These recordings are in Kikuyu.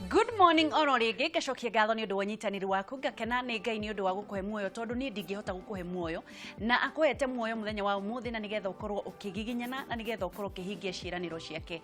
Good morning oro rĩngĩ. Ngacokia ngatho nĩ ũndũ wa ũnyitanĩri waku. Ngakena nĩ Ngai nĩ ũndũ wa gũkũhe muoyo, tondũ niĩ ndingĩhota gũkũhe muoyo, na akũhete muoyo mũthenya wa ũmũthĩ na nĩgetha ũkorwo ũkĩgiginyana na nĩgetha ũkorwo ũkĩhingia ciĩranĩro ciake.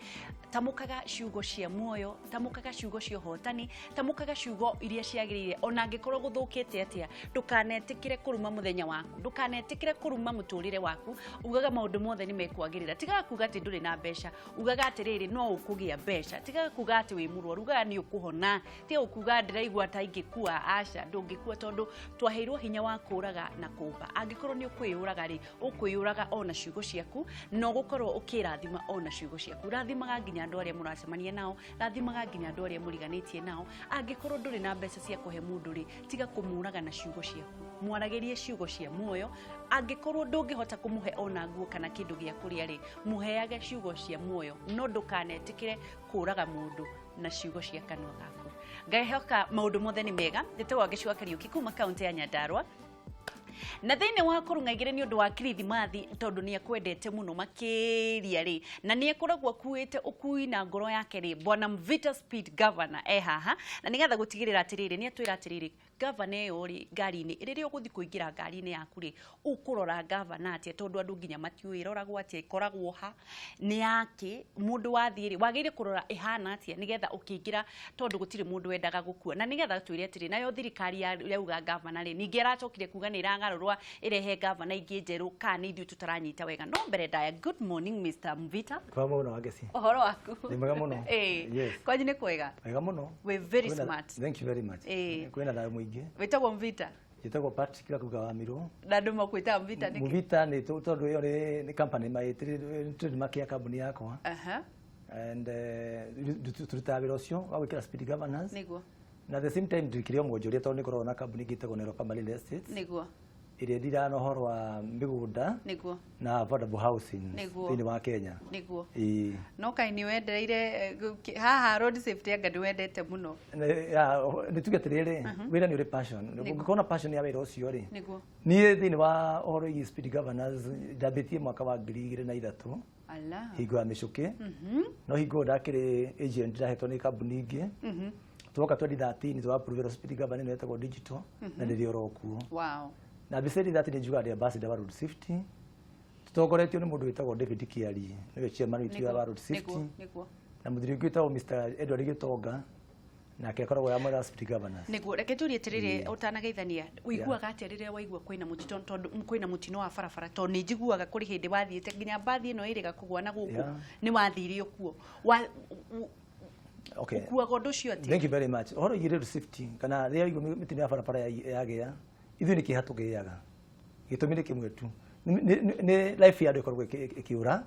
Tamũkaga ciugo cia muoyo, tamũkaga ciugo cia ũhotani, tamũkaga ciugo iria ciagĩrĩire. Ona angĩkorwo gũthũkĩte atĩa, ndũkanetĩkĩre kũruma mũthenya waku, ndũkanetĩkĩre kũruma mũtũrĩre waku. Ugaga maũndũ mothe nĩ mekwagĩrĩra. Tigaga kuga atĩ ndũrĩ na mbeca, ugaga atĩrĩrĩ, no ũkũgĩa mbeca. Tigaga kuga atĩ wĩ mũrwaru, ugaga nĩ ũkũhona. Tiga kuga ndĩraigua ta ingĩkua. Aca, ndũngĩkua, tondũ twaheirwo hinya wa kũũraga na kũũmba. Angĩkorwo nĩ ũkwĩyũraga rĩ, ũkwĩyũraga ona ciugo ciaku, na ũgũkorwo ũkĩrathima ona ciugo ciaku. Rathimaga nginya andũ arĩa mũracemania nao, rathimaga nginya andũ arĩa mũriganĩtie nao. Angĩkorwo ndũrĩ na mbeca cia kũhe mũndũ rĩ, tiga kũmũraga na ciugo ciaku, mwaragĩrie ciugo cia muoyo. Angĩkorwo ndũngĩhota kũmũhe ona nguo kana kĩndũ gĩa kũrĩa rĩ, mũheage ciugo cia muoyo, no ndũkanetĩkĩre kũraga mũndũ na ciugo cia kanua gaku. Ngehoka maũndũ mothe nĩ mega. Njĩtagwo Wangeci wa Kariũki kuma kaũntĩ ya Nyandarua, na thĩinĩ wa kũrung'a igĩrĩ nĩ ũndũ wa Kirithimathi, tondũ nĩ akwendete mũno makĩria rĩ, na nĩ akoragwo akuĩte ũkui na ngoro yake rĩ, Bwana Mvita Speed Governor e haha, na nĩgetha gũtigĩrĩra atĩrĩrĩ, nĩ atwĩra atĩrĩrĩ, gavana ĩyo rĩ, ngari-inĩ, rĩrĩa ũgũthiĩ kũingĩra ngari-inĩ yaku rĩ, ũkũrora gavana atĩa? Tondũ andũ nginya matiũĩ ĩroragwo atĩa, ĩkoragwo ha, nĩ yakĩ, mũndũ wathiĩ rĩ, wagĩrĩire kũrora ĩhana atĩa nĩgetha ũkĩingĩra, tondũ gũtirĩ mũndũ wendaga gũkua. Na nĩgetha twĩre atĩrĩ, nayo thirikari yauga gavana rĩ, ningĩ aracokire kuga nĩ ĩragarũrwa ĩrehe gavana ingĩ njerũ, kana nĩ ithuĩ tũtaranyita wega. No mbere ndaya, good morning, Mr. Mvita. Kwa mũno, Wangeci. Ũhoro waku? Nĩ mwega mũno. Yes. Kwanyu nĩ kwega? Wega mũno. We're very smart. Thank you very much. Kwĩna thayũ mũingĩ. Wĩtagwo Mvita? Njĩtagwo Patrick Gakuga wa Mirũ. Na andũ makwĩtaga Mvita nĩkĩ? Mvita nĩ tondũ ĩyo nĩ company, my trademark ya kambuni yakwa. And tũrutaga wĩra ũcio wa gwĩkĩra speed governance. Na at the same time ndikĩrĩ o mwonjoria, tondũ nĩ ngoragwo na kambuni ĩngĩ ĩtagwo Nero Family Real Estates, ĩrĩa ĩndiraga na ũhoro wa mĩgũnda na affordable housing thĩinĩ wa Kenya. Ĩĩ. No kaĩ nĩ wendereire haha road safety, anga nĩ wendete mũno? Nĩ tuge atĩrĩrĩ, wĩra nĩ ũrĩ passion. Ũngĩkorwo na passion ya wĩra ũcio rĩ, niĩ thĩinĩ wa ũhoro wĩgiĩ speed governors ndambĩtie mwaka wa 2003, Ala. hingo ya mĩcũkĩ. No hingo ĩyo ndakĩrĩ agent, ndahetwo nĩ kambuni ingĩ. Twoka 2013 twa approve speed governor ĩno ĩtagwo digital, na ndĩrĩ oro kuo. Na beside that nĩ njugaga ndĩ ambassador wa road safety, tũtongoretio nĩ mũndũ wĩtagwo David Kiarie, nĩwe chairman witũ wa road safety, na mũthuri ũngĩ wĩtagwo Mr. Edward Gĩtonga, nake akoragwo ya mwena wa speed governors. Nĩguo, reke tũrie atĩrĩrĩ, ũtanageithania, ũiguaga atĩa rĩrĩa waigua kwĩna mũtino, tondũ kwĩna mũtino wa barabara? Tondũ nĩ njiguaga kũrĩ hĩndĩ wathiĩte nginya mbathi ĩno ĩrĩga kũgwa na gũkũ, nĩ wathire ũkuo. Ũkuaga ũndũ ũcio atĩa? Thank you very much. Ũhoro wĩgiĩ road safety, kana rĩrĩa waigua mĩtino ya barabara yagĩa, ithuĩ nĩ kĩeha tũgĩaga. Gĩtũmi nĩ kĩmwe tu. Nĩ life ya andũ ĩkoragwo ĩkĩũra.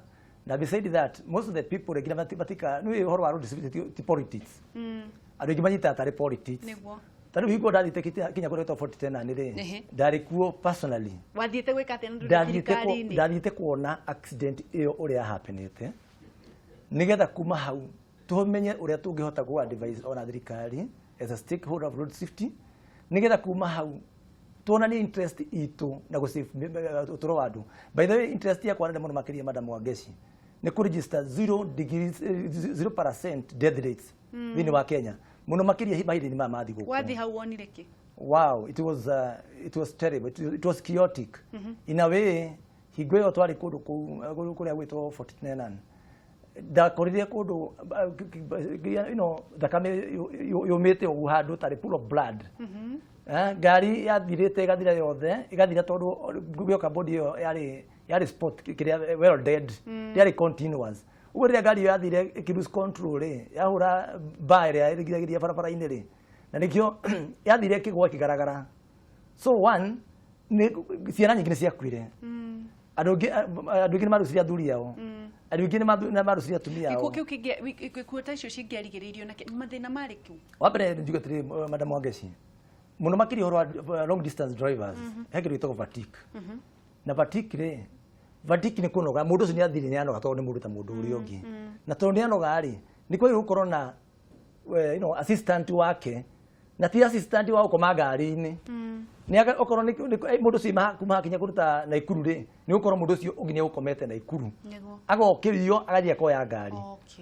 Na beside that, most of the people rĩngĩ matika nĩ ũhoro wa road safety ti politics. Andũ aingĩ manyitaga tarĩ politics. Ta rĩu hingo ndathiĩte kinya kũrĩa gwĩtagwo Fort Tenan rĩ, ndarĩ kuo personally. Wathiĩte gwĩka atĩa na ndũrĩ thirikari-inĩ? Ndathiĩte kuona accident ĩyo ũrĩa yahapenete, nĩgetha kuma hau tũmenye ũrĩa tũngĩhota kũ advise ona thirikari as a stakeholder of road safety, nĩgetha kuma hau tuonanie interest itũ na gũ save ũtũro wa andũ. By the way, interest yakwa nene mũno makĩria, Madam Wangeci, nĩ kũ register 0 degrees, 0% death rates thĩinĩ wa Kenya, mũno makĩria mahinda-inĩ maya ma thigũkũ. Wathiĩ hau wonire kĩ? Wow, it was terrible. It was chaotic in a way. Hingo ĩyo twarĩ kũndũ kũu kũrĩa gwĩtwo Fort Tenan, ndakorire kũndũ thakame yũmĩte ũguo, handũ tarĩ pool of blood. Ngari yathirĩte, ĩgathira yothe, ĩgathira, tondũ gĩoka body ĩyo yarĩ spot kĩrĩa well dead, yarĩ continuous ũguo. Rĩrĩa ngari ĩyo yathire ĩkĩ lose control rĩ, yahũra bar ĩrĩa ĩrigagĩrĩria barabara-inĩ rĩ, na nĩkĩo yathire ĩkĩgwa, ĩkĩgaragara. So one nĩ ciana nyingĩ nĩ ciakuire, andũ aingĩ nĩ marucire athuri ao, andũ aingĩ nĩ marucire atumia ao. Gĩkuũ kĩu gĩkuũ ta icio cingĩarigĩrĩirio na kĩ? Mathĩna marĩ kũ? Wa mbere njuge atĩrĩ, Madam Wangeci, mũno makĩria ũhoro wa long distance drivers, he kĩndũ gĩtagwo fatigue. Na fatigue rĩ, fatigue nĩ kũnoga. Mũndũ ũcio nĩ athire, nĩ anoga, tondũ nĩ mũndũ ta mũndũ ũrĩa ũngĩ. Na tondũ nĩ anoga rĩ, nĩ kwagĩrĩirwo gũkorwo na assistant wake, na ti assistant wa gũkoma ngari-inĩ. Nĩ okorwo mũndũ ũcio kuma hakinya kũndũ ta Naikuru rĩ, nĩ gũkorwo mũndũ ũcio ũngĩ nĩ egũkomete Naikuru. Agokĩrio agathiĩ akoya ngari.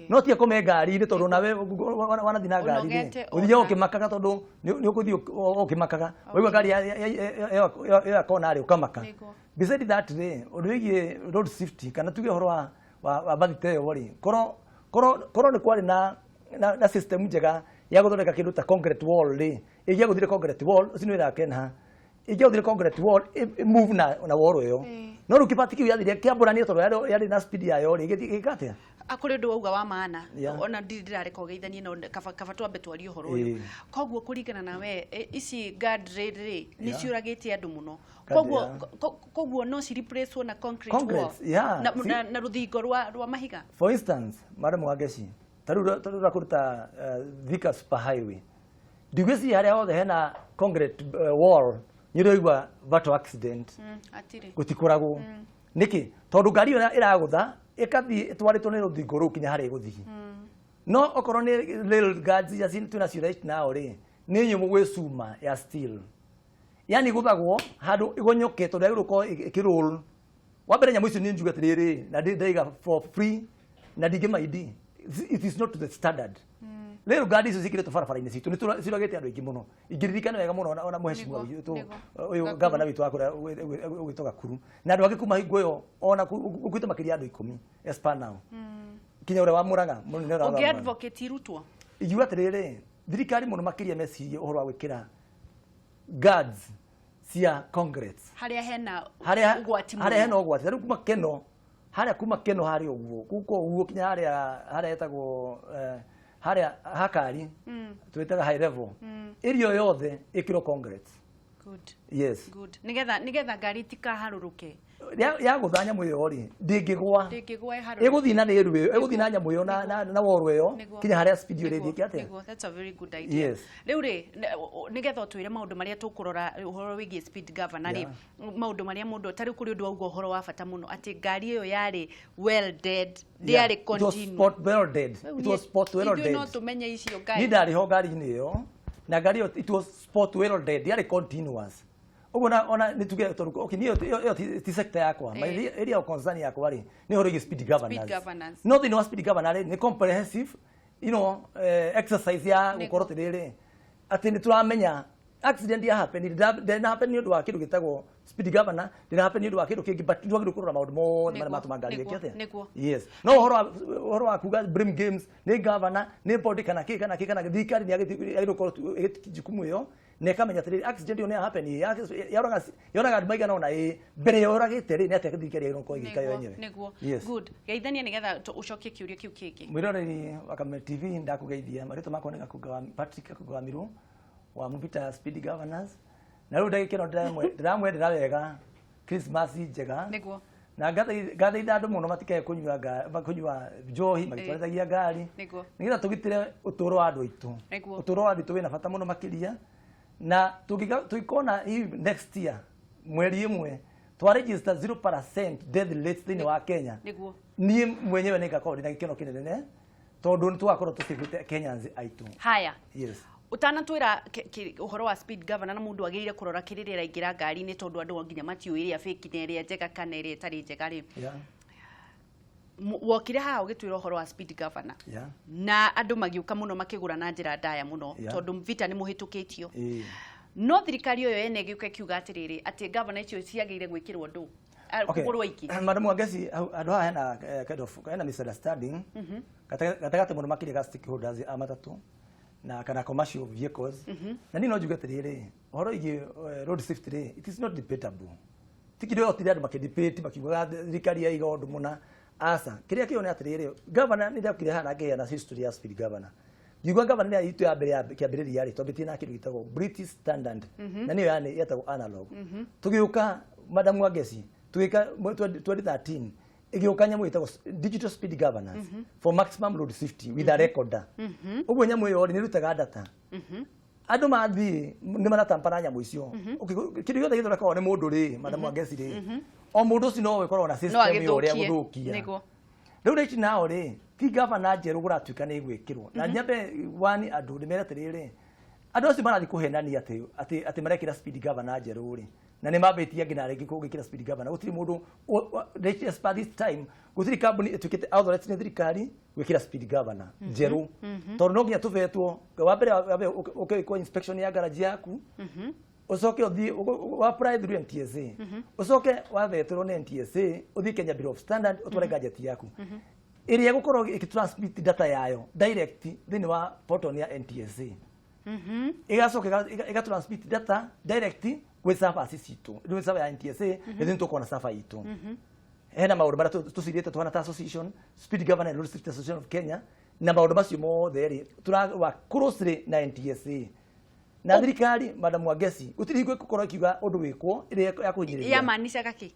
No ti akome ngari-inĩ tondũ nawe wanathiĩ na ngari rĩ, Ũnogete ũthiaga ona. ũkĩmakaga tondũ nĩ ũgũthiĩ ũkĩmakaga. Waigua ngari yoya kona rĩ, ũkamaka. Beside that rĩ, ũndũ wĩgiĩ road safety kana tuge ũhoro wa mbathi ta ĩyo rĩ, korwo nĩ kwarĩ na system njega ya gũthondeka kĩndũ ta concrete wall rĩ, ĩngĩagũthire concrete wall, ũcio nĩ wĩra wa Kenha, ĩngĩagũthire concrete wall ĩ move na wall ĩyo. No rĩu kĩbati kĩu gĩathire kĩambũranio tondũ yarĩ na speed yayo rĩ, ĩgĩthiĩ ĩgĩka atĩa? Kũrĩ ũndũ wauga wa maana. Ona ndirĩ ndĩrareka ũgeithanie, no kaba twambe twarie ũhoro ũyũ. Koguo kũringana na we, ici guardrail rĩ, nĩ ciũragĩte andũ mũno. Guard, Koguo koguo no ci replace na concrete wall? Concrete, yeah. Na rũthingo rwa mahiga. For instance, madam Wangeci, ta rĩu ũrakũruta Thika Super Highway, ndigwĩciria harĩa hothe hena concrete wall nĩ ũraigua fatal accident. Hatirĩ. Gũtikoragwo. Nĩkĩ? Tondũ ngari ĩyo ĩragũtha ĩkathiĩ ĩtwarĩtwo nĩ rũthingo rũu kinya harĩa ĩgũthiĩ. No okorwo nĩ rail guards iria twĩnacio right now rĩ, nĩ nyũmũ gwĩ cuma ya steel, yani ĩgũthagwo handũ ĩgonyoke tondũ yagĩrĩirwo gũkorwo ĩkĩroll. Wa mbere, nyamũ icio nĩ njuge atĩrĩrĩ, na ndaiga for free na ndingĩmaindi, it is not to the standard. Rĩu ngari icio ciĩkĩrĩtwo barabara-inĩ citũ nĩ ciũragĩte andũ aingĩ mũno. Ingĩririkana wega mũno, ona mũhecimiwa witũ ũyũ Gakuru. Gavana witũ wa kũrĩa ũgwĩtwo Gakuru na andũ angĩ kuma hingo ĩyo, ona gũkuĩte makĩria ya andũ 10 as per now, kinya ũrĩa wa Mũrang'a, mũnene ũrĩa wa Ũngĩ Mũrang'a. Advocate irutwo? Ingiuga atĩrĩrĩ, thirikari mũno makĩria mecirie ũhoro wa gwĩkĩra guards cia concrete harĩa hena harĩa ũgwati harĩa hena mũno. Ũgwati. Tarĩu kuma Keno harĩa, kuma Keno harĩa ũguo, kuko ũguo kinya harĩa hetagwo harĩa hakari twĩtaga high level area yothe ĩkĩrwo concrete. Yes. Good. Nigetha ngari itikaharũrũke. Yagũtha nyamũ ĩyo rĩ, ndĩngĩgwa. Ndĩngĩgwa ĩharũrũke. Ĩgũthiĩ na rĩru ĩyo, ĩgũthiĩ na nyamũ ĩyo na wall ĩyo kinya harĩa speed ĩyo ĩrĩthiĩ ĩke atĩa. Nĩguo, that's a very good idea. Rĩu rĩ, nĩgetha ũtwĩre maũndũ marĩa tũkũrora ũhoro wĩgiĩ speed governor rĩ, maũndũ marĩa mũndũ ta rĩu, kũrĩ ũndũ wauga ũhoro wa bata mũno atĩ ngari ĩyo yarĩ welded, ndĩarĩ It was continue. spot welded. It was spot Ithuĩ welded. no tũmenye icio Niĩ ngai. Ndarĩ ho ngari-inĩ ĩyo, na ngari ĩyo it was spot welded, yarĩ continuous ũguo. Na ona nĩ tuge tondũ okay, niĩ ĩyo ti sector yakwa. My area of concern yakwa rĩ, nĩ ũhoro wĩgiĩ speed governors. Governance. No thĩinĩ wa speed governor rĩ, nĩ comprehensive exercise ya gũkorwo atĩrĩrĩ, atĩ nĩ tũramenya accident ya happen, ndĩna happen nĩ ũndũ wa kĩndũ gĩtagwo speed governor, ndĩna happen nĩ ũndũ wa kĩndũ kĩngĩ, but twagĩrĩirwo kũrora maũndũ mothe marĩa matũma ngari ĩke atĩa. Yes, no ũhoro wa kuga blame games, nĩ governor, nĩ body, kana kĩ kana kĩ kana kĩ, thirikari nĩ yagĩrĩirwo gũkorwo ĩgĩtukia jukumu ĩyo na ĩkamenya atĩrĩrĩ, accident ĩyo nĩ ya happen, yoraga yoraga andũ maigana ũna, ĩ mbere yoragĩte rĩ, nĩ atĩa thirikari yagĩrĩirwo gũkorwo ĩgĩka yo yenyewe. Yes. Good. Geithania nĩgetha ũcokie kĩũria kĩu kĩngĩ. Mwĩroreri wa Kameme TV, ndakũgeithia. Marĩtwa makwa nĩ Gakunga wa Patrick Gakunga wa Miru wa Mubita Speed Governors, na rĩu ndagĩka ĩno ndĩramwendera wega, Christmas njega. Na ngathaitha andũ mũno matikae kũnyua njohi magĩtwarithagia ngari, nĩgetha tũgitĩre ũtũũro wa andũ aitũ. Ũtũũro wa andũ aitũ wĩna bata mũno makĩria, na tũngĩkona hihi next year mweri ĩmwe twa register 0% death rate thĩinĩ wa Kenya, niĩ mwenyewe nĩ ngakorwo ndĩna gĩkeno kĩnene tondũ nĩ tũgakorwo tũcĩbĩte Kenyans aitũ. Haya. Yes. Ũtanatwĩra ũhoro wa speed governor na mũndũ agĩrĩire kũrora kĩrĩrĩa araingĩra ngari-inĩ, tondũ andũ nginya matiũĩ ĩrĩa fake na ĩrĩa njega kana ĩrĩa ĩtarĩ njega rĩ, wokire haha ũgĩtwĩra ũhoro wa speed governor na andũ magĩũka mũno makĩgũra na njĩra ndaya mũno, tondũ vita nĩ mũhĩtũkĩtio. No thirikari ĩyo yene ĩgĩũka ĩkiuga atĩrĩrĩ, atĩ governor icio ciagĩrĩire gwĩkĩrwo ndũ kũgũrwo ingĩ. Madam Wangeci, handũ haha hena kind of hena misunderstanding gatagatĩ mũno makĩria ga stakeholders a matatũ na kana commercial vehicles. Na niĩ no njuge atĩrĩrĩ, ũhoro wĩgiĩ road safety rĩ, it is not debatable. Ti kĩndũ yotire andũ makĩdebate makiugaga thirikari yaiga ũndũ mũna. Aca, kĩrĩa kĩo nĩ atĩrĩrĩ, governor nĩ ndokire haha na ngĩheana history ya speed governor. Ngiuga governor nĩ itũ ya mbere ya kĩambĩrĩria rĩ, twambĩtie na kĩndũ gĩtagwo British Standard, na nĩyo yani yetagwo analog. Tũgĩũka, Madam Wangeci, tũgĩka 2013 ĩgĩũka nyamũ ĩtagwo digital speed governance for maximum road safety with a recorder. Ũguo nyamũ ĩyo rĩ, nĩ ĩrutaga data. Andũ mathiĩ nĩ maratampa na nyamũ icio. Okay, kĩndũ gĩothe gĩthondekagwo nĩ mũndũ rĩ, Madam Wangeci rĩ, o mũndũ ũcio nowe ũkoragwo na No system ĩyo ũrĩa agĩthũkie. gũthũkia. Rĩu rĩci nao rĩ, ti gavana njerũ gũratuĩka nĩ ĩgwĩkĩrwo na nyambe wani andũ ndĩmere atĩrĩrĩ, Andũ acio marathiĩ kũhenania atĩ marekĩra speed governor njerũ rĩ, na nĩ mambĩtie nginya rĩngĩ kũngĩkĩra speed governor gũtirĩ mũndũ as per this time gũtirĩ kambuni ĩtuĩkĩte authorized nĩ thirikari gwĩkĩra speed governor njerũ, tondũ no nginya tũvetwo wa mbere wambe ũkĩkwo inspection ya garage yaku, ucoke uthie apply through NTSA, ucoke wavetwo nĩ NTSA uthie Kenya Bureau of Standard utware gadget yaku ĩrĩa ĩgũkorwo ĩgĩtransmit data yayo direct thĩinĩ wa portal ya NTSA, ĩgacoka ĩgatransmit data direct gwĩ servers citũ, rĩu server ya NTSA nĩ tũkorwo na server itũ. Hena maũndũ marĩa tũcirĩte tũhana ta association, Speed Governor and Road Safety Association of Kenya, na maũndũ macio mothe rĩ tũrawa closely na NTSA na thirikari. Madam Wangeci, gũtirĩ hingo ĩgũkorwo ĩkiuga ũndũ wĩkwo ĩrĩa ya kũhinyĩrĩria. Yamaanishaga kĩ?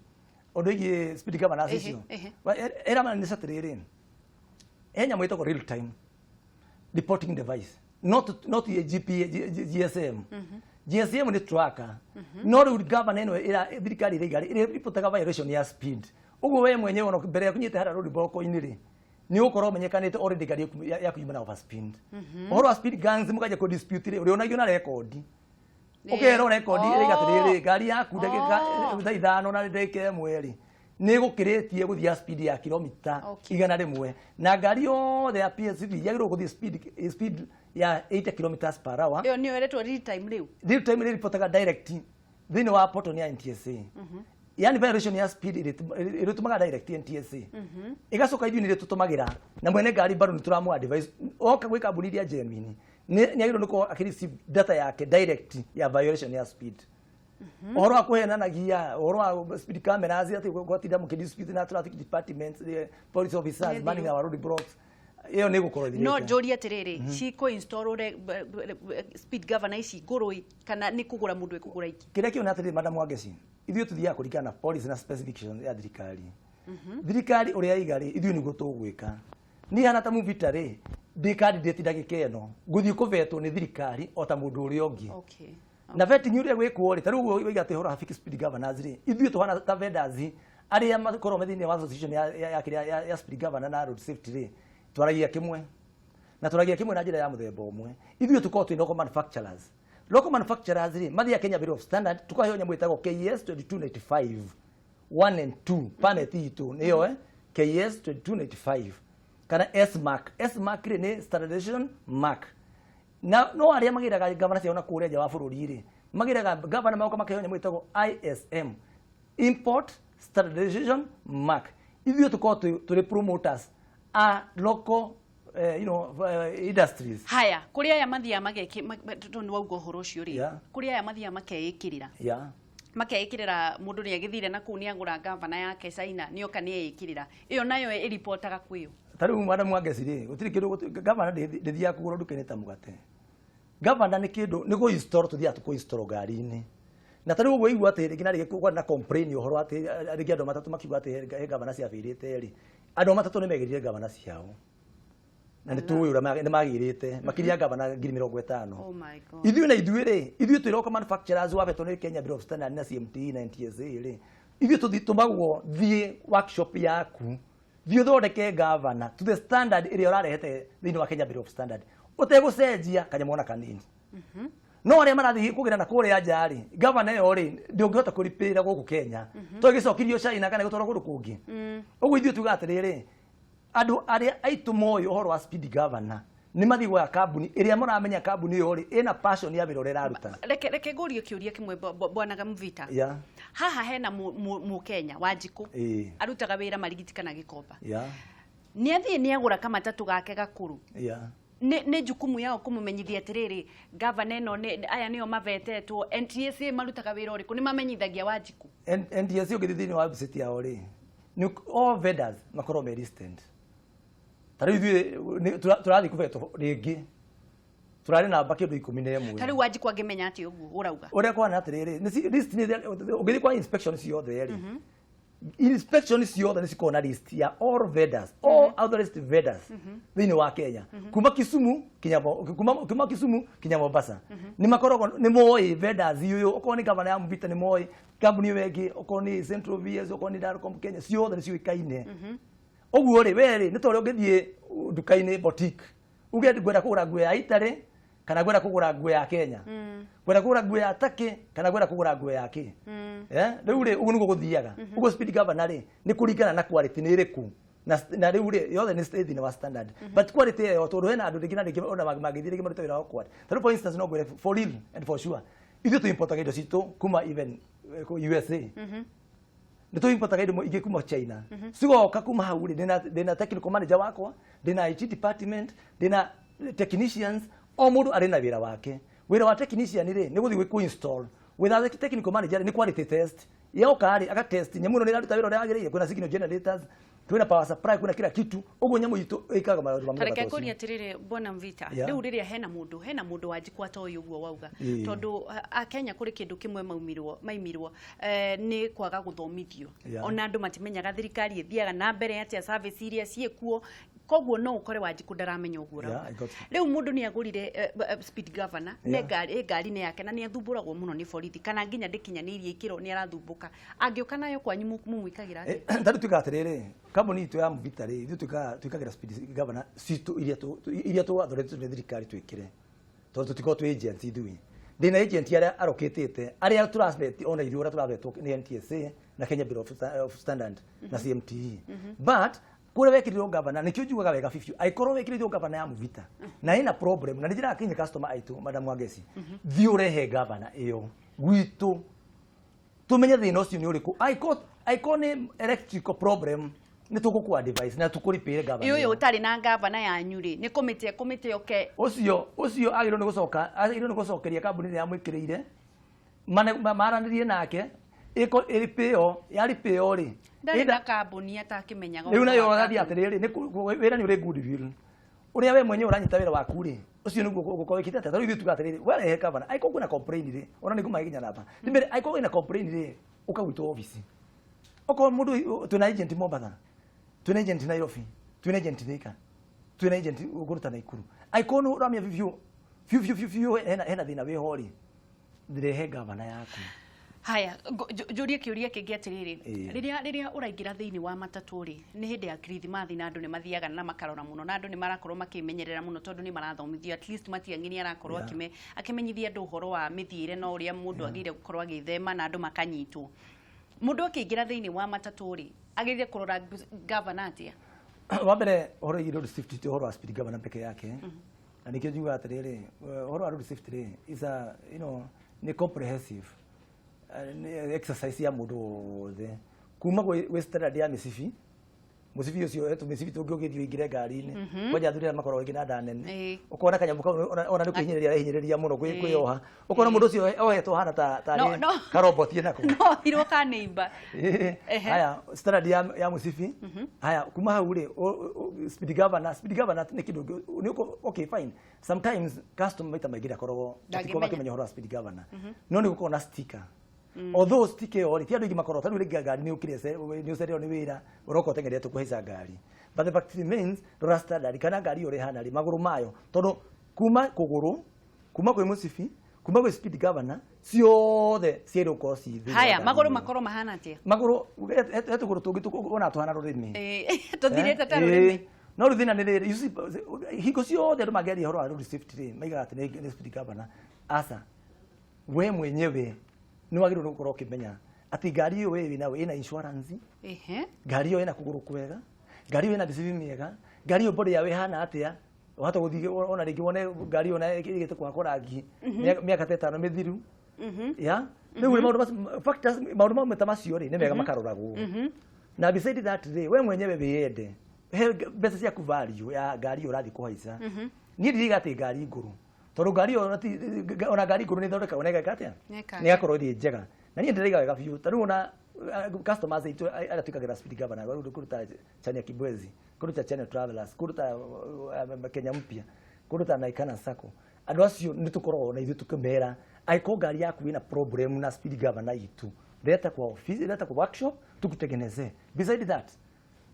Ũndũ wĩgiĩ speed governors icio ĩramaanisha atĩrĩrĩ, he nyamũ ĩtagwo real time reporting device, not a GPA, GSM. GSM nĩ tracker, no rĩu governor ĩno ĩra thirikari ĩraiga rĩ ĩrĩripotaga violation ya speed. Ũguo we mwenyewe ona mbere ya kunyite harĩa road block-inĩ rĩ, nĩ ũgũkorwo ũmenyekanĩte already ngari yaku yuma na overspeed. Ũhoro wa speed guns mũkanjia kũ dispute rĩ, ũrĩonagio na rekondi, ũkerwo rekondi ĩraiga atĩrĩrĩ, ngari yaku ndagĩka 5:00 na ndagĩka 1 rĩ, nĩ gũkĩrĩtie gũthiĩ speed ya kilomita 100, na ngari yothe ya PSV yagĩrĩirwo gũthiĩ speed ya 80 kilometers per hour. Ĩyo nĩyo ĩretwo real time rĩu? Real time ĩrĩripotaga direct thĩinĩ wa portal ya NTSA, yani violation ya speed ĩrĩtũmaga direct NTSA, ĩgacoka ithuĩ nĩ tũtũmagĩra na mwene ngari bado nĩ tũramũ advise oka gwĩ kambuni iria genuine nĩ agĩrĩirwo nĩ gũkorwo akĩreceive data yake direct ya violation ya speed. Ũhoro wa kũhenanagia ũhoro wa speed cameras atĩ gwatinda mũkĩdispute na traffic departments, the police officers Nĩ manning our road blocks, ĩyo nĩ ĩgũkorwo ĩthirĩte. No njũrie atĩrĩrĩ, cikũ install speed governor ici ngũrũ kana nĩ kũgũra mũndũ ĩkũgũra ingĩ? Kĩrĩa kĩona atĩrĩrĩ, Madam Wangeci, ithuĩ tũthiaga kũringana na policy na specification ya thirikari. Thirikari ũrĩa iga rĩ, ithuĩ nĩguo tũgwĩka. Niĩ hana ta Muvita rĩ, ndĩ candidate ndagĩka ĩno, ngũthiĩ kũvetwo nĩ thirikari o ta mũndũ ũrĩa ũngĩ. Na vetting ũrĩa gwĩkwo rĩ, ta rĩu ũguo waiga atĩ ũhoro wa fixed speed governors rĩ, ithuĩ tũhana ta vendors arĩa makoragwo me thĩinĩ wa association ya kĩrĩa ya speed governor na road safety rĩ, twaragia kĩmwe na twaragia kĩmwe na njĩra ya mũthemba ũmwe. Ithuĩ tũkoragwo twĩ local manufacturers. Local manufacturers rĩ, mathiaga Kenya Bureau of Standard, tukaheo nyamũ ĩtagwo KS 2295 1 and 2. Permit itũ nĩyo KS 2295 kana S mark. S mark rĩ, nĩ standardization mark. Na no arĩa magĩraga gavana ciao na kũrĩa nja wa bũrũri rĩ, magĩraga gavana magoka makaheo nyamũ ĩtagwo ISM, import standardization mark. Ithuĩ tũkoragwo tũrĩ promoters a local industries. Haya, kũrĩ aya mathiaga mageki, tondũ nĩ wauga ũhoro ũcio rĩ, kũrĩ aya mathiaga makeĩkĩrĩra, makeĩkĩrĩra, mũndũ nĩ agĩthire na kũu nĩ agũra gavana yake China, nĩ oka nĩ eĩkĩrĩra, ĩyo nayo ĩripotaga kwĩyo? Ta rĩu, Madam Wangeci rĩ, gũtirĩ kĩndũ gavana ndĩthiaga kũgũra nduka-inĩ ta mũgate. Gavana nĩ kĩndũ nĩ kũ install, tũthiaga tũkũ install ngari-inĩ. Na ta rĩu ũguo igua atĩ rĩngĩ na rĩngĩ kwarĩ na complain ũhoro atĩ rĩngĩ andũ matatũ makiuga atĩ he gavana ciabĩrĩte rĩ, andũ matatũ nĩ megĩrire gavana ciao na nĩ tũĩ ũrĩa nĩ magĩrĩte makĩria gavana 50,000. Oh my God. Ithuĩ na ithuĩ rĩ, ithuĩ twĩ local manufacturers wabetwo nĩ Kenya Bureau of Standard na CMT na NTSA rĩ, ithuĩ tũthi tũmagwo thiĩ workshop yaku, thiĩ ũthondeke gavana to the standard ĩrĩa ũrarehete thĩinĩ wa Kenya Bureau of Standard ũtegũcenjia kanyamũ ona kanini. No arĩa marathiĩ kũgĩra na kũrĩa nja rĩ, gavana ĩyo rĩ, ndũngĩhota kũripĩra gũkũ Kenya to ĩgĩcokirio China kana ĩgũtwarwo kũndũ kũngĩ. Ũguo ithuĩ tugaga atĩrĩrĩ, andũ arĩa aitũ moĩ ũhoro wa speed governor nĩ mathiĩ gwetha kambuni ĩrĩa mũramenya kambuni ĩyo rĩ ĩna passion ya wĩra ũrĩa ĩraruta. Reke ngũrie kĩũria kĩmwe, bwana Mvita. Haha hena Mũkenya Wanjikũ, arutaga wĩra Marigiti kana Gĩkomba, nĩ athiĩ nĩ agũra kamatatũ gake gakũrũ. Nĩ jukumu yao kũmũmenyithia atĩrĩrĩ, gavana ĩno nĩ aya nĩo mavetetwo? NTSA marutaga wĩra ũrĩkũ? Nĩ mamenyithagia Wanjikũ? NTSA ũngĩthiĩ thĩinĩ wa website yao rĩ, nĩ all vendors makorwo me listed. Ta rĩu ithuĩ tũrathiĩ kũvetwo rĩngĩ, tũrarĩ namba kĩndũ 11. Ta rĩu Wanjikũ angĩmenya atĩ ũguo ũrauga? Ũrĩa kwana atĩrĩrĩ, list ũngĩthiĩ kwa inspection ciothe rĩ, inspection ciothe nĩ cikoragwo na list ya all vendors, all authorized vendors thĩinĩ wa Kenya, kuma Kisumu kinya kuma Kisumu kinya Mombasa, nĩ makoragwo nĩ moĩ vendors ũyũ. Okorwo nĩ gavana ya Mvita, nĩ moĩ kambuni ĩyo ĩngĩ, okorwo nĩ Central VS, okorwo nĩ Darcom Kenya, ciothe nĩ ciũĩkaine. Ũguo rĩ, we rĩ, nĩ ta ũrĩa ũngĩthiĩ nduka-inĩ boutique uge ngwenda kũgũra nguo ya Italy. Kana ngwenda kũgũra nguo ya Kenya, ngwenda kũgũra nguo ya Turkey, kana ngwenda kũgũra nguo ya kĩ? Eh, rĩu rĩ, ũguo nĩguo gũthiaga ũguo. Speed governor rĩ, nĩ kũringana na quality nĩ ĩrĩkũ, na rĩu rĩ, yothe nĩ thĩinĩ wa standard, but quality ĩyo, tondũ hena andũ rĩngĩ na rĩngĩ ona mangĩthiĩ rĩngĩ marute wĩra wa quality. Tarĩu for instance, no ngwĩre for real and for sure, ithuĩ tũ-importaga indo citũ kuma even USA, nĩ tũ-importaga indo ingĩ kuma China, cigoka kuma hau rĩ, ndĩna technical manager wakwa, ndĩna IT department, ndĩna technicians, o mũndũ arĩ na wĩra wake. Wĩra wa technician rĩ, nĩ gũthiĩ kũ install. Wĩra wa technical manager rĩ, nĩ quality test. Yoka rĩ, agatest nyamũ ĩno nĩ ĩraruta wĩra ũrĩa wagĩrĩire. Kwĩna signal generators, kwĩna power supply, kwĩna kila kitu. Ũguo nyamũ itũ ĩkaga maũndũ ma mũthemba Tareke ta ũcio. Ngũrie atĩrĩrĩ, bwana Mvita, rĩu rĩrĩa hena mũndũ wanjikwa ta ũyũ ũguo wauga, tondũ a Kenya kũrĩ kĩndũ kĩmwe maumirwo maimirwo nĩ kwaga gũthomithio. Ona andũ matimenyaga thirikari ĩthiaga na mbere atĩa, service iria ciĩkuo. Koguo no ũkore Wanjikũ ndaramenya ũguo Yeah, ũrauga. I got you. Rĩu mũndũ nĩ agũrire speed governor nĩ ngari ĩ ngari-inĩ yake, na nĩ athumbũragwo mũno nĩ borithi, kana nginya ndĩkinyanĩirie ikĩro, nĩ arathumbũka. Angĩũka nayo kwanyu, mumwĩkagĩra atĩa? Tarĩu tuĩkaga atĩrĩrĩ, kambuni itũ ya Mvita rĩ, ithuĩ twĩkagĩra speed governor citũ iria twathondeketwo nĩ thirikari twĩkĩre, tondũ tũtikoragwo twĩ agents ithuĩ. Ndĩna agent arĩa arokĩtĩte, arĩa tũrabet ona ithuĩ ũrĩa tũrabetwo nĩ NTSA na Kenya Bureau of Standard na CMTE. But kũrĩa wekĩrirwo governor, nĩkĩo njugaga wega biũ, angĩkorwo wekĩrĩirwo governor ya Mvita na ĩna problem, na nĩ njĩraga kinya customer aitũ, Madam Wangeci, thiĩ ũrehe governor ĩyo gwitũ, tumenye thĩna ũcio nĩ ũrĩkũ. Angĩkorwo nĩ electrical problem, nĩ tũgũkũ advice na tũkũripĩre governor Ũyũ ĩyo. Ũtarĩ na ngavana yanyu rĩ, nĩ kũmĩte oke? Ũcio agĩrĩirwo nĩ gũcoka, agĩrĩirwo nĩ gũcokeria kambuni ĩrĩa yamwĩkĩrĩire, maranĩrie nake ĩko ĩripĩo yaripĩo rĩ. Ndarĩ na kambuni atakĩmenyaga Rĩu ũhoro nayo wa ũrathiĩ kambuni. atĩrĩrĩ, nĩ wĩra nĩ ũrĩ goodwill, ũrĩa we mwenyewe ũranyita wĩra waku rĩ, ũcio nĩguo ũgũkorwo wĩkĩte atĩa. Tarĩu ithuĩ tuga atĩrĩrĩ, werehe governor, angĩkorwo kwĩna complain rĩ, ona nĩ ngũmahe nginya namba ndĩmere, angĩkorwo kwĩna complain rĩ, ũka gwitũ office. Okorwo mũndũ, twĩna agent Mombatha, twĩna agent Nairobi, twĩna agent Thika, twĩna agent kũruta Naikuru. Angĩkorwo nĩ ũramenya biũ biũ biũ biũ biũ hena thĩna wĩho rĩ, rehe governor yaku. Haya, njũrie kĩũria kĩngĩ atĩrĩrĩ. Rĩrĩa ũraingĩra thĩinĩ wa matatũ rĩ, nĩ hĩndĩ ya Kirithimathi, na andũ nĩ mathiaga na makarora mũno, na andũ nĩ marakorwo makĩmenyerera mũno, tondũ nĩ marathomithio, at least Matiang'i nĩ arakorwo akĩmenyithia andũ ũhoro wa mĩthiĩre na ũrĩa mũndũ agĩrĩire gũkorwo agĩthema na andũ makanyitwo. Mũndũ akĩingĩra thĩinĩ wa matatũ rĩ, agĩrĩire kũrora gavana atĩa? Wa mbere, ũhoro wĩgiĩ road safety ti ũhoro wa speed governor peke yake, na nĩkĩo njugaga atĩrĩrĩ, ũhoro wa road safety rĩ, is a nĩ comprehensive, nĩ exercise ya mũndũ wothe, kuma gwĩ standard ya mĩcibi. Mũcibi ũcio, tũmĩcibi tũngĩ ũgĩthiĩ ũingĩre ngari-inĩ, kwanja athuri arĩa makoragwo rĩngĩ na nda nene, ũkona kanyamũ kau ona nĩ kwĩhinyĩrĩria arehinyĩrĩria mũno kwĩyoha, ũkona mũndũ ũcio ohetwo hana ta tarĩ No. karoboti nako. No hirwo kanĩimba. Haya, standard ya mũcibi. Haya, kuma hau rĩ, speed governor. Speed governor nĩ kĩndũ nĩ okay, fine, sometimes customer maita maingĩ ndakoragwo matikoragwo Ndangĩmenya. makĩmenya ũhoro wa speed governor, no nĩ gũkorwo na sticker. Although sticker ĩyo rĩ, ti andũ aingĩ makoragwo. Tarĩu rĩngĩ ngari nĩ ũkire, nĩ ũcereirwo nĩ wĩra, ũroka ũteng'erete kũhaica ngari, but the fact remains, rora standard kana ngari ĩyo ĩhana rĩ, magũrũ mayo, tondũ kuma kũgũrũ, kuma kwĩ mũcibi, kuma gwĩ speed governor, ciothe ciagĩrĩirwo gũkorwo ci thĩinĩ wa Haya, ngari magũrũ ĩyo. makorwo mahana atĩa? Magũrũ he tũgũrũ tũngĩ ona tũhana rũrĩmĩ. Tũthirĩte ta rũrĩmĩ. No rĩu thĩna nĩ rĩrĩ, you see, hingo ciothe andũ mangĩaria ũhoro wa road safety rĩ, maigaga atĩ nĩ speed governor. Aca, we mwenyewe nĩ wagĩrĩirwo nĩ gũkorwo ũkĩmenya atĩ ngari ĩyo we wĩnayo ĩna insurance, ngari ĩyo ĩna kũgũrũ kwega, ngari ĩyo ĩna mĩcibi mĩega, ngari ĩyo body yayo ĩhana atĩa. Wahota gũthiĩ ona rĩngĩ wone ngari ĩyo na ĩrĩgĩte kũhakwo rangi mĩaka ta 5 mĩthiru ya rĩu rĩ, maũndũ macio factors, maũndũ mamwe ta macio rĩ, nĩ mega makaroragwo. Na beside that rĩ, we mwenyewe wĩyende, he mbeca ciaku value ya ngari ĩyo ũrathiĩ kũhaica. Niĩ ndiriga atĩ ngari ngũrũ, tondũ ngari ĩyo ona ngari ngũrũ nĩ ĩthondekagwo na ĩgeka atĩa? Nĩĩkaga. Nĩ ĩgakorwo ĩrĩ njega. Na niĩ ndĩraiga wega biũ, ta rĩu ona customers aitũ arĩa twĩkagĩra speed governor kũndũ kũndũ ta Chania Kibwezi, kũndũ ta Chania Travelers, kũndũ ta Kenya Mpya, kũndũ ta Naikana Sacco, andũ acio nĩ tũkoragwo na ithuĩ tũkĩmera, angĩkorwo ngari yaku ĩna problem na speed governor itũ, leta kwa office, leta kwa workshop, tukutengenezee. Beside that,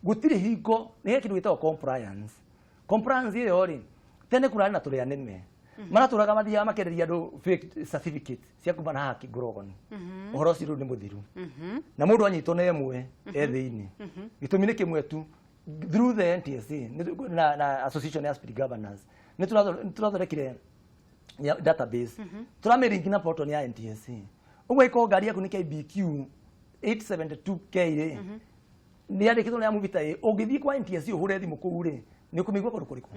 gũtirĩ hingo nĩ he kĩndũ gĩtagwo compliance. Compliance ĩyo rĩ, tene kũrarĩ na tũrĩa nĩme maratũraga, mathiaga makenderia andũ fake certificate cia kuma na haha Grogon. Ũhoro ũcio rĩu nĩ mũthiru, na mũndũ anyitwo na ĩmwe e thĩinĩ. Gĩtũmi nĩ kĩmwe tu, through the NTSA na association ya speed governors, nĩ tũrathondekire Ya database tũramĩringi na portal ya NTSA. Ũguo ĩkorwo ngari yaku nĩ KBQ 872K rĩ, nĩ yandĩkĩtwo nĩ ya Mvita ĩ, ũngĩthiĩ kwa NTSA ũhũre thimũ kũu rĩ, nĩ ũkũmĩigua kũndũ kũrĩkũ.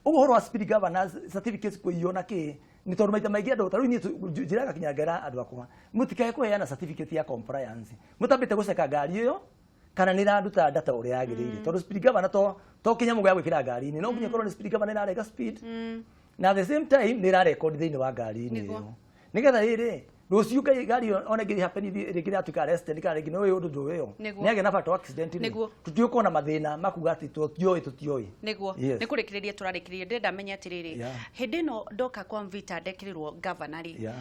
Ũguo ũhoro wa speed governors certificates kũiywo na kĩ, nĩ tondũ maita maingĩ andũ ta rĩu niĩ njĩraga kinya ngera andũ akwa, mũtikae kũheana certificate ya compliance mũtambĩte gũceka ngari ĩyo kana nĩ ĩraruta data ũrĩa yagĩrĩire, tondũ speed governor to kĩnyamũ gĩa gwĩkĩra ngari-inĩ, no nginya ĩkorwo nĩ speed governor ĩrarenga speed na at the same time nĩ ĩrarekondi thĩinĩ wa ngari-inĩ ĩyo, nĩgetha rĩrĩ rũciũ ngai ngari ĩyo ona ĩngĩ happen rĩngĩ yatuĩka arrested kana rĩngĩ nĩ ũĩ ũndũ ũyũ nĩ agĩa na fatal accident rĩ, tũtiũkorwo na mathĩna makuga atĩ tũtiũĩ tũtiũĩ. Nĩ kũrĩkĩrĩria tũrarĩkĩrĩria, ndĩrenda menye atĩrĩrĩ, hĩndĩ ĩno ndoka kwa Mvita ndekĩrĩrwo governor rĩ,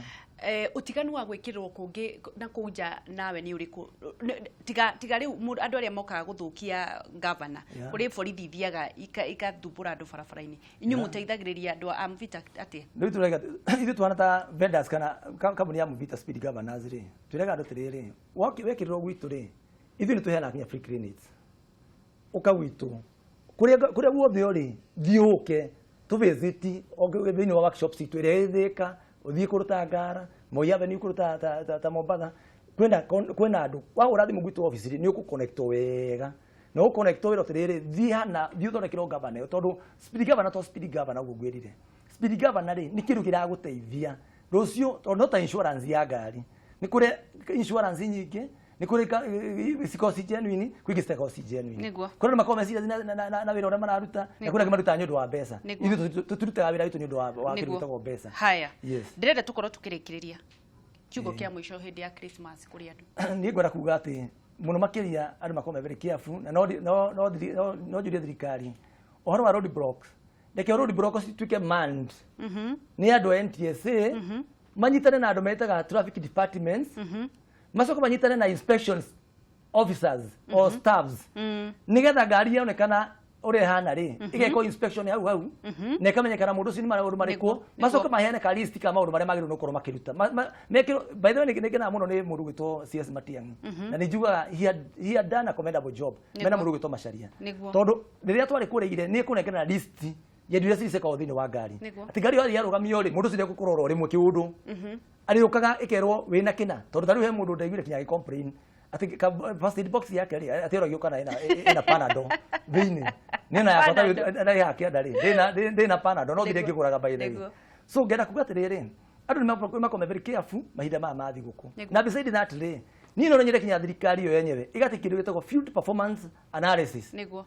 ũtiganu wa gwĩkĩrĩrwo kũngĩ na kũu nja nawe nĩ ũrĩkũ? Tiga rĩu andũ arĩa mokaga gũthũkia governor, kũrĩ borithi ithiaga igathumbũra andũ barabara-inĩ, inyuĩ mũteithagĩrĩria andũ a Mvita atĩa? Rĩu tũrega ithuĩ twana ta vendors kana kambuni ya Mvita Speed Governors rĩ, twĩraga andũ atĩrĩrĩ, wekĩrĩrwo gwitũ rĩ, ithuĩ nĩ tũheanaga nginya free clinics. Ũka gwitũ kũrĩa guothe ũrĩ, thiĩ ũke tũvisit thĩinĩ wa workshop citũ ĩrĩa ĩ Thĩka, ũthiĩ kũndũ ta Ngara, Moi Avenue, kũndũ ta Mombatha, kwĩna andũ. Wahũra thimũ gwitũ office rĩ, nĩ ũkũconnectwo wega na ũconnectwo wĩra atĩrĩrĩ, thiĩ hana, thiĩ ũthondekerwo governor ĩyo, tondũ speed governor to speed governor ũguo ngwĩrire, speed governor rĩ, nĩ kĩndũ kĩragũteithia rũciũ, tondũ no ta insurance ya ngari, nĩ kũrĩ insurance nyingĩ, nĩ kũrĩ cikoragwo ci genuine, kwĩ ingĩ citakoragwo ci genuine. Kũrĩ andũ makoragwo me serious na wĩra ũrĩa mararuta, na kũrĩ angĩ marutaga nĩ ũndũ wa mbeca. Ithuĩ tũtirutaga wĩra witũ nĩ ũndũ wa kĩndũ gĩtagwo mbeca. Haya. Yes. Ndĩrenda tũkorwo tũkĩrĩkĩrĩria kiugo kĩa mũico hĩndĩ ya Christmas kũrĩ andũ. Niĩ ngwenda kuga atĩ mũno makĩria andũ makorwo me very careful, na no njurie thirikari ũhoro wa road blocks, reke road blocks cituĩke manned nĩ andũ a NTSA, manyitane na andũ metaga traffic departments, macoke manyitane na inspections officers or staffs, nigetha ngari yonekana ũrĩa ĩhana rĩ, ĩgekwo inspection hau hau na ĩkamenyekana mũndũ ũcio nĩ maũndũ marĩkũ. Macoke maheane ka list ka maũndũ marĩa magĩrĩirwo nĩ gũkorwo makĩruta. Mekĩrwo. By the way, nĩ ngenaga mũno nĩ mũndũ ũgwĩtwo CS Matiang'i, na nĩ njugaga he had done a commendable job mena mũndũ ũgwĩtwo Macharia, tondũ rĩrĩa twarĩ kũrĩa ire nĩ ekũnengerana list ya indo iria cicekagwo thĩinĩ wa ngari, atĩ ngari yothe yarũgamio rĩ, mũndũ ũcio ndegũkorwo oro rĩmwe kĩũndũ arĩũkaga ĩkerwo wĩna kĩna, tondũ ta rĩu he mũndũ ndaiguire kinya agĩ-complain atĩ first aid box yake rĩ, atĩ oragio kana ĩna Panadol thĩinĩ. Niĩ na yakwa tarĩu ndarĩ haha kĩanda rĩ, ndĩna Panadol, no thire ngĩgũraga, by the way. So ngenda kuga atĩrĩrĩ, andũ nĩ makorwo me very careful mahinda maya ma thigũkũ. Na beside that rĩ, niĩ no nyende kinya thirikari ĩyo yenyewe ĩgate kĩndũ gĩtagwo field performance analysis, andũ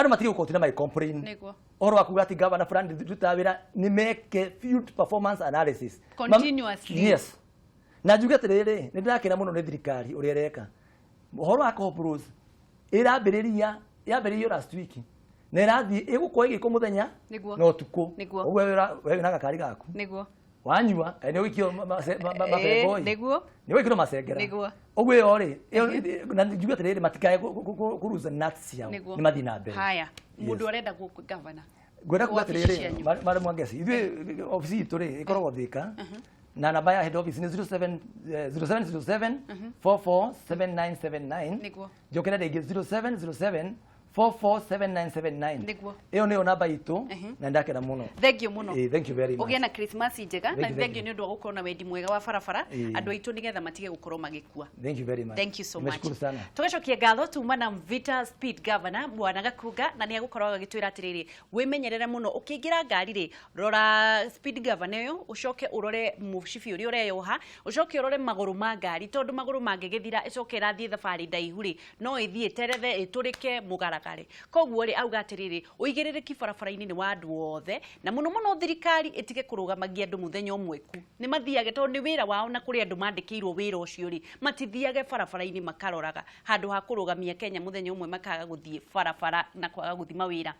matige gũkorwo tina magĩ-complain ũhoro wa kuga atĩ gavana fulani ndutaga wĩra, nĩ meke field performance analysis. Continuously. Yes, na njuge atĩrĩrĩ, nĩ ndĩrakena mũno nĩ thirikari ũrĩa ĩreka ũhoro wa corporals, ĩrambĩrĩria yambĩrĩirio last week na ĩrathiĩ ĩgũkorwo ĩgĩkwo mũthenya na ũtukũ. Ũguo we wĩna gakari gaku wanyua kaĩ nĩ ũgĩikio mabengoi, nĩ ũgĩkĩrwo macengera. Ũguo ĩyo rĩ, na njuge atĩrĩrĩ, matikae kũruza nuts ciao, nĩ mathiĩ na mbere. Haya, mũndũ arenda gũkũ gavana, Ngwenda kuga wabici atĩrĩrĩ, cianyu. Madam Wangeci, ithuĩ obici itũ rĩ, ĩkoragwo Thĩka, na namba ya head office nĩ 07 0707 447979. Njokere rĩngĩ, 0707 447979. Ĩyo nĩyo namba itũ na ndakena mũno. Thank you mũno. Thank you very much. Ũgĩe na Christmas njega na Thank you, thank thank you nĩ ũndũ wa gũkorwo na wendi mwega wa barabara andũ aitũ nĩgetha matige gũkorwo magĩkua. Thank you very much. Thank you so much. Nimeshukuru sana. Tugacokia ngatho tuma na Mvita Speed Governor Bwana Gakunga, na nĩ egũkorwo agĩtwĩra atĩrĩrĩ, wĩmenyerere mũno ũkĩingĩra ngari rĩ, rora speed governor ĩyo, ũcoke ũrore mũcibi ũrĩa ũreyoha, ũcoke ũrore magũrũ ma ngari, tondũ magũrũ mangĩgĩthira ĩcoke ĩrathiĩ thabarĩ ndaihu rĩ, no ĩthiĩ ĩterethe ĩtũrĩke mũgaragare. Koguo rĩ, auga atĩrĩrĩ, ũigĩrĩrĩki barabara-inĩ nĩ wa andũ othe, na mũno mũno thirikari ĩtige kũrũgamagia andũ mũthenya ũmwe ku, nĩ mathiage tondũ nĩ wĩra wao, na kũrĩ andũ mandĩkĩirwo wĩra ũcio rĩ, matithiage barabara-inĩ makaroraga handũ ha kũrũgamia Kenya mũthenya ũmwe makaga gũthiĩ barabara na kwaga gũthima wĩra.